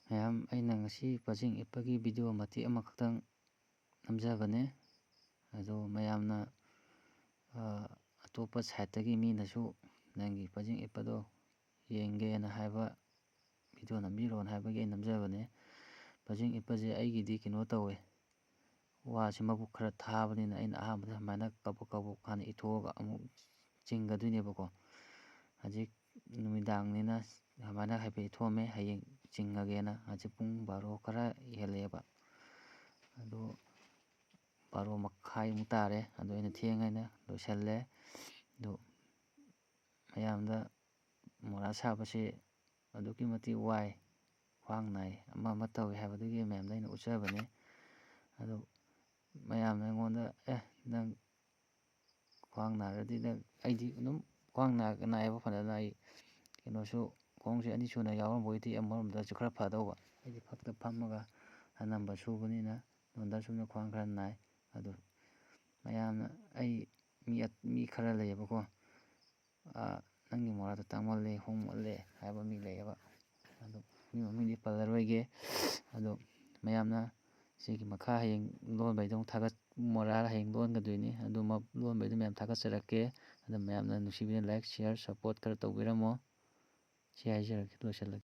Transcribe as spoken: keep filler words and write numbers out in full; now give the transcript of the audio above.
ꯃꯌꯥꯝ, ꯑꯩꯅ ꯉꯁꯤ ꯄꯖꯤꯡ ꯏꯞꯄꯒꯤ ꯚꯤꯗꯤꯑꯣ ꯃꯇꯦꯛ ꯑꯃꯈꯛꯇꯪ ꯅꯝꯖꯕꯅꯦ꯫ ꯑꯗꯣ ꯃꯌꯥꯝꯅ, ꯑ, ꯑꯇꯣꯞꯄ ꯁꯥꯏꯠꯇꯒꯤ ꯃꯤꯅꯁꯨ ꯅꯪꯒꯤ ꯄꯖꯤꯡ ꯏꯞꯄꯗꯣ ꯌꯦꯡꯒꯦꯅ ꯍꯥꯏꯕ, ꯚꯤꯗꯤꯑꯣ ꯅꯝꯕꯤꯔꯣꯅ ꯍꯥꯏꯕꯒꯤ ꯑꯩ ꯅꯝꯖꯕꯅꯦ꯫ ꯄꯖꯤꯡ ꯏꯞꯄꯁꯦ ꯑꯩꯒꯤꯗꯤ ꯀꯩꯅꯣ ꯇꯧꯋꯦ, ꯋꯥꯁꯦ ꯃꯕꯨꯛ ꯈꯔ ꯊꯥꯕꯅꯤꯅ ꯑꯩꯅ ꯑꯍꯥꯟꯕꯗ ꯁꯨꯃꯥꯏꯅ ꯀꯕꯛ ꯀꯕꯛ ꯍꯥꯟꯅ ꯏꯊꯣꯛꯑꯒ ꯑꯃꯨꯛ ꯆꯤꯡꯒꯗꯣꯏꯅꯦꯕꯀꯣ꯫ ꯍꯧꯖꯤꯛ ꯅꯨꯃꯤꯗꯥꯡꯅꯤꯅ ꯁꯨꯃꯥꯏꯅ ꯍꯥꯏꯐꯦꯠ ꯏꯊꯣꯛꯑꯝꯃꯦ, ꯍꯌꯦꯡ ꯆꯤꯡꯉꯒꯦꯅ꯫ ꯍꯧꯖꯤꯛ ꯄꯨꯡ ꯕꯥꯔꯣ ꯈꯔ ꯍꯦꯜꯂꯛꯑꯦꯕ꯫ ꯑꯗꯣ ꯕꯥꯔꯣ ꯃꯈꯥꯏꯃꯨꯛ ꯇꯥꯔꯦ꯫ ꯑꯗꯣ ꯑꯩꯅ ꯊꯦꯡꯉꯦꯅ ꯂꯣꯏꯁꯜꯂꯦ꯫ ꯑꯗꯣ ꯃꯌꯥꯝꯗ ꯃꯣꯔꯥ ꯁꯥꯕꯁꯤ ꯑꯗꯨꯛꯀꯤ ꯃꯇꯤꯛ ꯋꯥꯏ, ꯈ꯭ꯋꯥꯡ ꯅꯥꯏ, ꯑꯃ ꯑꯃ ꯇꯧꯏ ꯍꯥꯏꯕꯗꯨꯒꯤ ꯃꯌꯥꯝꯗ ꯑꯩꯅ ꯎꯠꯆꯕꯅꯤ꯫ ꯑꯗꯨ ꯃꯌꯥꯝꯅ ꯑꯩꯉꯣꯟꯗ, "ꯑꯦ, ꯅꯪ ꯈ꯭ꯋꯥꯡ ꯅꯥꯔꯗꯤ ꯅꯪ," ꯑꯩꯗꯤ ꯑꯗꯨꯝ ꯈ꯭ꯋꯥꯡ ꯅꯥ-, ꯅꯥꯏꯌꯦꯕ ꯐꯖꯅ꯫ ꯑꯩ ꯀꯩꯅꯣꯁꯨ, ꯈꯣꯡꯁꯦ ꯑꯅꯤ ꯁꯨꯅ ꯌꯥꯎꯔꯝꯕ ꯑꯣꯏꯗꯤ ꯑꯃꯔꯣꯝꯗꯁꯨ ꯈꯔ ꯐꯗꯧꯕ꯫ ꯑꯩꯗꯤ ꯐꯛꯇ ꯐꯝꯃꯒ ꯑꯅꯝꯕ ꯁꯨꯕꯅꯤꯅ ꯅꯣꯟꯗ ꯁꯨꯕꯅ ꯈ꯭ꯋꯥꯡ ꯈꯔ ꯅꯥꯏ꯫ ꯑꯗꯨ ꯃꯌꯥꯝꯅ, ꯑꯩ ꯃꯤ ꯑꯠ-, ꯃꯤ ꯈꯔ ꯂꯩꯌꯦꯕꯀꯣ, "ꯑꯥ, ꯅꯪꯒꯤ ꯃꯣꯔꯥꯗꯣ ꯇꯥꯡꯃꯜꯂꯦ, ꯍꯣꯡꯃꯜꯂꯦ" ꯍꯥꯏꯕ ꯃꯤ ꯂꯩꯌꯦꯕ꯫ ꯑꯗꯨ ꯃꯤ ꯃꯃꯤꯡꯗꯤ ꯄꯜꯂꯔꯣꯏꯒꯦ꯫ ꯑꯗꯣ ꯃꯌꯥꯝꯅ ꯁꯤꯒꯤ ꯃꯈꯥ ꯍꯌꯦꯡ ꯂꯣꯟꯕꯩꯗꯣ ꯑꯃꯨꯛ ꯊꯥꯒꯠ-, ꯃꯣꯔꯥ ꯍꯌꯦꯡ ꯂꯣꯟꯒꯗꯣꯏꯅꯤ꯫ ꯑꯗꯨ ꯃ-, ꯂꯣꯟꯕꯩꯗꯣ ꯃꯌꯥꯝ ꯊꯥꯒꯠꯆꯔꯛꯀꯦ꯫ ꯑꯗꯨ ꯃꯌꯥꯝꯅ ꯅꯨꯡꯁꯤꯕꯤꯅ like, share, support ꯈꯔ ꯇꯧꯕꯤꯔꯝꯃꯣ꯫ ꯁꯤ ꯍꯥꯏꯖꯔꯒꯦ, ꯂꯣꯏꯁꯤꯜꯂꯒꯦ꯫